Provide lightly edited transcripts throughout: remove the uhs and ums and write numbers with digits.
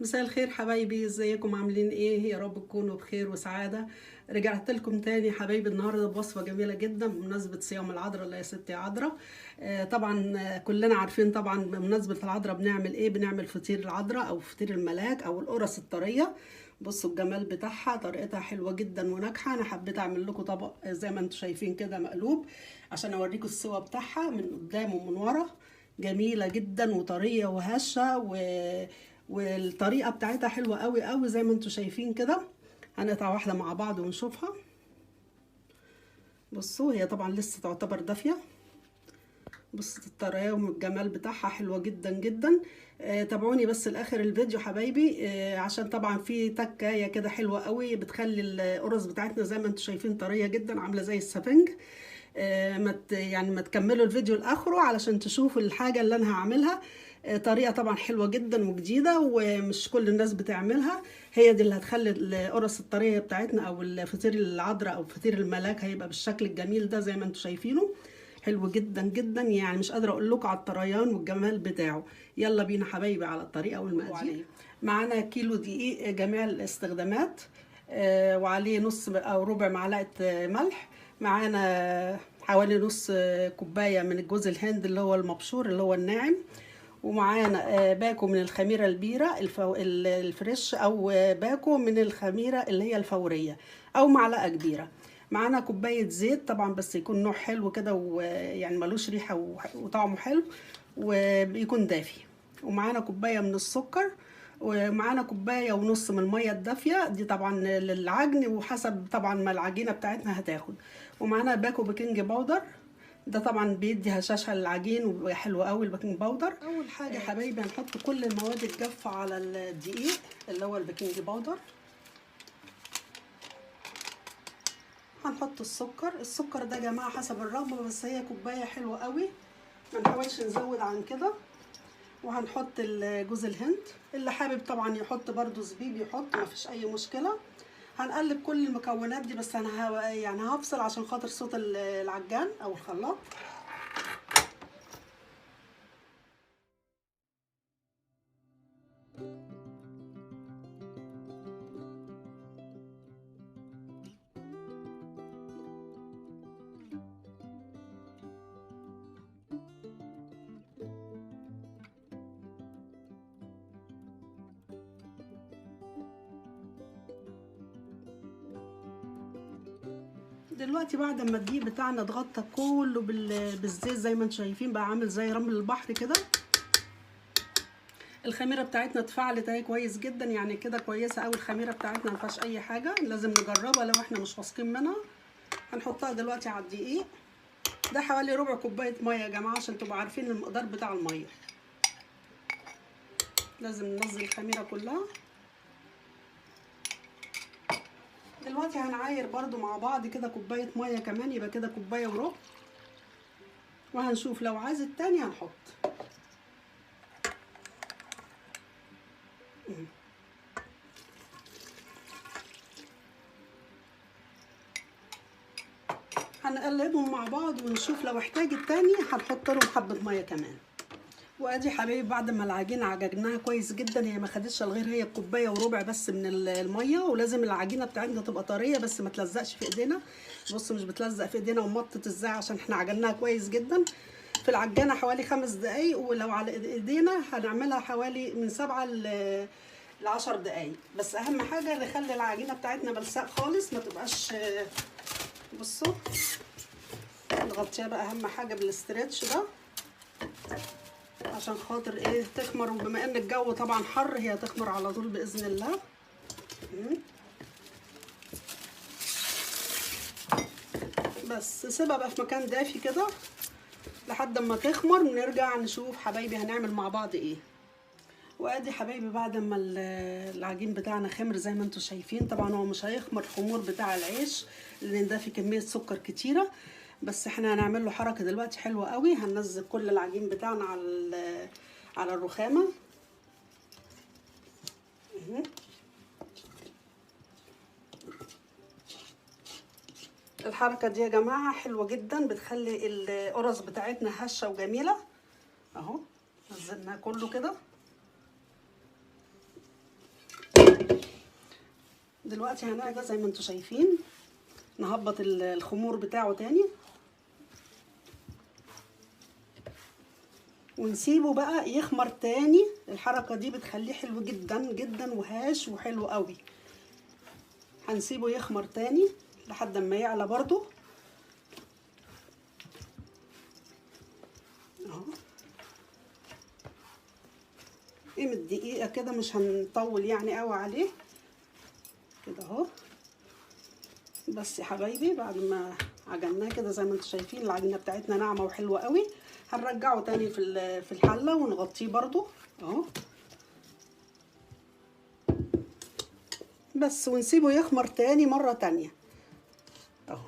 مساء الخير حبايبي، ازيكم عاملين ايه؟ يا رب تكونوا بخير وسعادة. رجعت لكم تاني حبايبي النهارده بوصفه جميلة جدا بمناسبة صيام العذراء. الله يا ستي عذراء. طبعا كلنا عارفين طبعا بمناسبة العذراء بنعمل ايه. بنعمل فطير العذراء او فطير الملاك او القرص الطريه. بصوا الجمال بتاعها، طريقتها حلوة جدا وناجحة. انا حبيت اعمل لكم طبق زي ما انتم شايفين كده مقلوب عشان اوريكم السوا بتاعها من قدام ومن ورا. جميلة جدا وطريه وهشه والطريقة بتاعتها حلوة قوي قوي زي ما انتم شايفين كده. هنقطع واحدة مع بعض ونشوفها. بصوا هي طبعا لسه تعتبر دافيه. بصوا الطريه والجمال بتاعها حلوة جدا جدا. تابعوني بس لاخر الفيديو حبايبي، عشان طبعا في تكايه كده حلوة قوي بتخلي القرص بتاعتنا زي ما انتم شايفين طرية جدا عامله زي السفنج. ما يعني ما تكملوا الفيديو لاخره علشان تشوفوا الحاجة اللي انا هعملها. طريقه طبعا حلوة جدا وجديدة ومش كل الناس بتعملها. هي دي اللي هتخلي القرص الطريه بتاعتنا او الفطير العذراء او فطير الملاك هيبقى بالشكل الجميل ده زي ما انتم شايفينه. حلو جدا جدا، يعني مش قادرة اقول لكم على الطريان والجمال بتاعه. يلا بينا حبايبي على الطريقة والمقادير. معانا كيلو دقيق جميع الاستخدامات، وعليه نص او ربع معلقه ملح. معانا حوالي نص كوباية من الجوز الهند اللي هو المبشور اللي هو الناعم. ومعانا باكو من الخميره البيره ال fresh، او باكو من الخميره اللي هي الفورية، او معلقه كبيرة. معانا كوباية زيت طبعا، بس يكون نوع حلو كده ويعني ملوش ريحه وطعمه حلو وبيكون دافي. ومعانا كوباية من السكر، ومعانا كوباية ونص من المية الدافيه دي طبعا للعجن وحسب طبعا ما العجينة بتاعتنا هتاخد. ومعانا باكو baking powder، ده طبعا بيدي هشاشة للعجين وحلو قوي ال baking powder. اول حاجة حبايبي هنحط كل المواد الجافه على الدقيق اللي هو ال baking powder. هنحط السكر. السكر ده يا جماعة حسب الرغبة، بس هي كوباية حلوة قوي ما نحاولش نزود عن كده. وهنحط جوز الهند، اللي حابب طبعا يحط برده زبيب يحط، ما فيش اي مشكلة. هنقلب كل المكونات دي، بس انا يعني هفصل عشان خاطر صوت العجان او الخلاط. دلوقتي بعد ما الدقيق بتاعنا اتغطى كله بالزيت زي ما انتم شايفين بقى عامل زي رمل البحر كده. الخميره بتاعتنا اتفعلت اهي كويس جدا، يعني كده كويسة قوي الخميره بتاعتنا ما فيهاش اي حاجة، لازم نجربها لو احنا مش واثقين منها. هنحطها دلوقتي على الدقيق ده حوالي ربع كوباية مية يا جماعة عشان تبقوا عارفين المقدار بتاع المية. لازم ننزل الخميره كلها. دلوقتي هنعاير برضو مع بعض كده كوباية مية كمان، يبقى كده كوباية وربع، وهنشوف لو عايز التاني هنحط. هنقلبهم مع بعض ونشوف لو احتاج التاني هنحط لهم حبة مية كمان. وادي حبايبي بعد ما العجينة عجناها كويس جدا، هي ما خدتش غير هي كوباية وربع بس من المية، ولازم العجينة بتاعتنا تبقى طرية بس ما تلزقش في ايدينا. بصوا مش بتلزق في ايدينا ومطت ازاي عشان احنا عجناها كويس جدا في العجانه حوالي 5 دقايق، ولو على ايدينا هنعملها حوالي من 7 ل 10 دقايق. بس اهم حاجة نخلي العجينة بتاعتنا ملساء خالص ما تبقاش. بصوا نغطيها بقى اهم حاجة بال stretch ده عشان خاطر ايه تخمر، وبما ان الجو طبعا حر هي تخمر على طول باذن الله. بس سيبها بقى في مكان دافي كده لحد ما تخمر، نرجع نشوف حبايبي هنعمل مع بعض ايه. وادي حبايبي بعد ما العجين بتاعنا خمر زي ما انتم شايفين. طبعا هو مش هيخمر الخمور بتاع العيش لان ده فيه كمية سكر كتيرة، بس احنا هنعمل له حركة دلوقتي حلوة قوي. هننزل كل العجين بتاعنا على الرخامه. الحركة دي يا جماعة حلوة جدا، بتخلي القرص بتاعتنا هشه وجميلة اهو. نزلناه كله كده. دلوقتي هنعجن زي ما انتم شايفين، نهبط الخمور بتاعه تاني ونسيبه بقى يخمر تاني. الحركة دي بتخليه حلو جدا جدا وهاش وحلو قوي. هنسيبه يخمر تاني لحد ما يعلى برضو اهو، قيمة دقيقة كده، مش هنطول يعني قوي عليه كده اهو. بس يا حبايبي بعد ما عجناه كده زي ما انتم شايفين العجينة بتاعتنا ناعمة وحلوة قوي، هنرجعه تاني في الحلة ونغطيه برضو اهو بس، ونسيبه يخمر تاني مرة تانية اهو.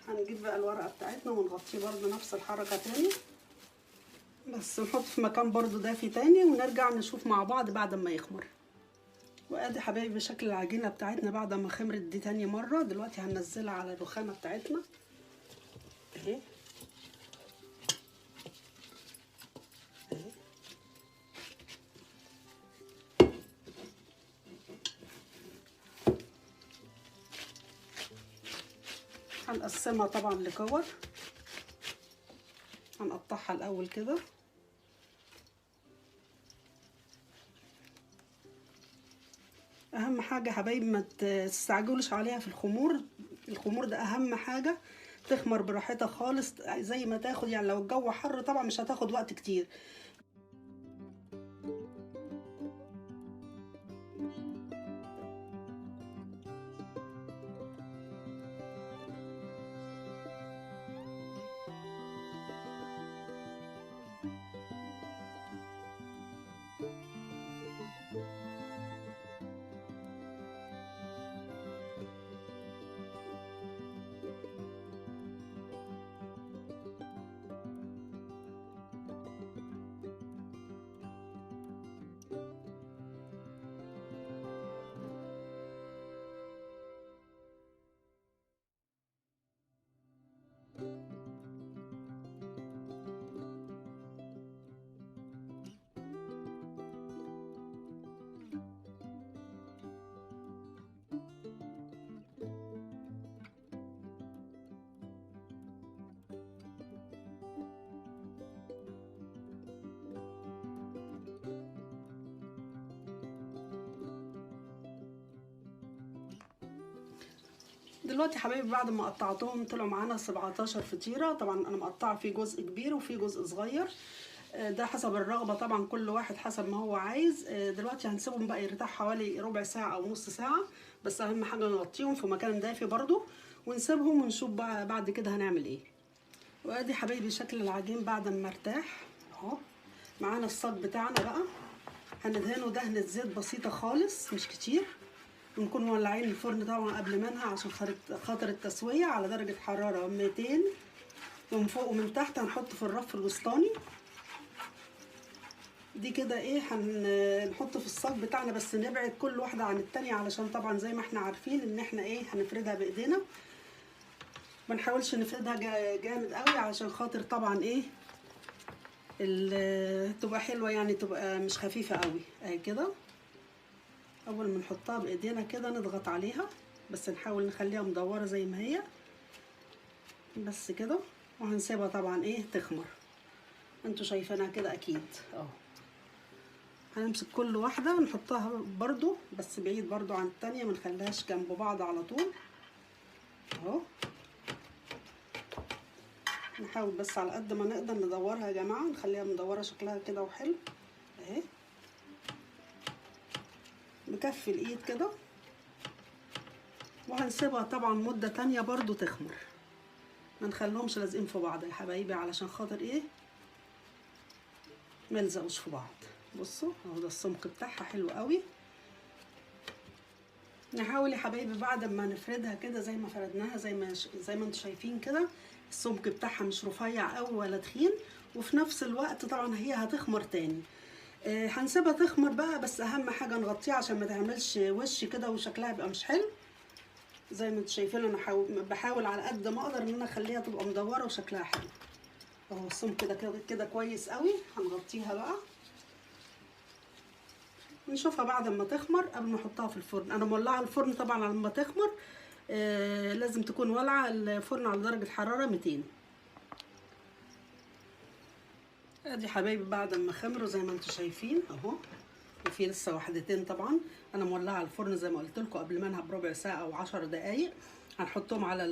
هنجيب بقى الورقة بتاعتنا ونغطيه برضو نفس الحركة تاني، بس نحط في مكان برضو دافي تاني، ونرجع نشوف مع بعض بعد ما يخمر. وادي حبايبي شكل العجينة بتاعتنا بعد ما خمرت دي تاني مرة. دلوقتي هننزلها على الرخامة بتاعتنا اهي اهي. هنقسمها طبعا لكور، هنقطعها الاول كده. اهم حاجة حبايبي ما تستعجلوش عليها في الخمور، الخمور ده اهم حاجة، تخمر براحتها خالص زي ما تاخد يعني. لو الجو حر طبعا مش هتاخد وقت كتير. دلوقتي حبايبي بعد ما قطعتهم طلعوا معانا 17 فطيره. طبعا انا مقطعه في جزء كبير وفي جزء صغير، ده حسب الرغبة طبعا، كل واحد حسب ما هو عايز. دلوقتي هنسيبهم بقى يرتاح حوالي ربع ساعة او نص ساعة، بس اهم حاجة نغطيهم في مكان دافي برضو، ونسيبهم ونشوف بقى بعد كده هنعمل ايه. وادي حبايبي شكل العجين بعد ما ارتاح اهو. معانا الصاج بتاعنا بقى، هندهنه دهنه زيت بسيطة خالص مش كتير، ونكون مولعين الفرن طبعا قبل منها عشان خاطر التسوية، على درجه حرارة 200 من فوق ومن تحت. هنحط في الرف الوسطاني دي كده ايه، هنحط في الصاج بتاعنا، بس نبعد كل واحدة عن التانية علشان طبعا زي ما احنا عارفين ان احنا ايه هنفردها بايدينا، ما نحاولش نفردها جامد قوي عشان خاطر طبعا ايه تبقى حلوة يعني، تبقى مش خفيفة قوي اهي كده. اول ما نحطها بايدينا كده نضغط عليها، بس نحاول نخليها مدورة زي ما هي بس كده، وهنسيبها طبعا ايه تخمر. انتوا شايفينها كده اكيد اهو. هنمسك كل واحدة ونحطها برضو بس بعيد برضو عن التانية، ما نخليهاش جنب بعض على طول اهو. نحاول بس على قد ما نقدر ندورها يا جماعة، نخليها مدورة شكلها كده وحلو اهي، بكف الايد كده. وهنسيبها طبعا مده تانية برضو تخمر، ما نخليهمش لازقين في بعض يا حبايبي علشان خاطر ايه ما يلزقوش في بعض. بصوا اهو ده السمك بتاعها حلو قوي. نحاول يا حبايبي بعد ما نفردها كده زي ما فردناها زي ما انتم شايفين كده، السمك بتاعها مش رفيع قوي ولا تخين، وفي نفس الوقت طبعا هي هتخمر تاني. هنسيبها تخمر بقى، بس اهم حاجة نغطيها عشان ما تعملش وش كده وشكلها يبقى مش حلو. زي ما انتم شايفين انا بحاول على قد ما اقدر ان انا اخليها تبقى مدورة وشكلها حلو اهو. السمك كده كده كويس قوي. هنغطيها بقى نشوفها بعد ما تخمر قبل ما احطها في الفرن. انا مولعه الفرن طبعا لما تخمر، لازم تكون والعه الفرن على درجه حرارة 200. ادي حبايبي بعد ما خمروا زي ما انتم شايفين اهو، وفي لسه واحدتين طبعا. انا مولعه الفرن زي ما قلت لكم قبل منها بربع ساعة او 10 دقائق. هنحطهم على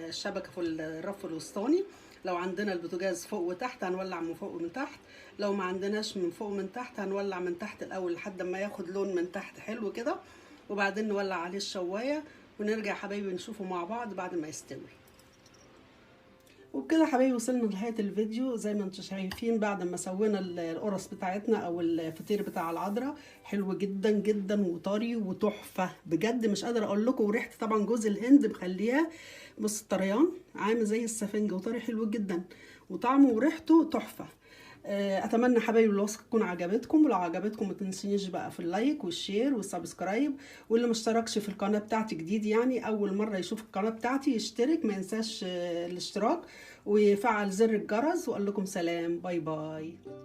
الشبكة في الرف الوسطاني. لو عندنا البوتاجاز فوق وتحت هنولع من فوق ومن تحت، لو ما عندناش من فوق ومن تحت هنولع من تحت الاول لحد ما ياخد لون من تحت حلو كده، وبعدين نولع عليه الشوايه، ونرجع حبايبي نشوفه مع بعض بعد ما يستوي. وبكده حبايبي وصلنا لنهاية الفيديو. زي ما انتم شايفين بعد ما سوينا القرص بتاعتنا او الفطير بتاع العذراء، حلو جدا جدا وطري وتحفه بجد، مش قادرة اقول لكم. وريحه طبعا جوز الهند مخليها، بص الطريان عامل زي السفنج وطري حلو جدا، وطعمه وريحته تحفة. اتمنى حبايبي الوصفة تكون عجبتكم، ولو عجبتكم ما تنسونيش بقى في ال like وال share وال subscribe، واللي ما اشتركش في القناة بتاعتي جديد يعني اول مرة يشوف القناة بتاعتي يشترك، ما ينساش الاشتراك ويفعل زر الجرس. واقول لكم سلام، bye bye.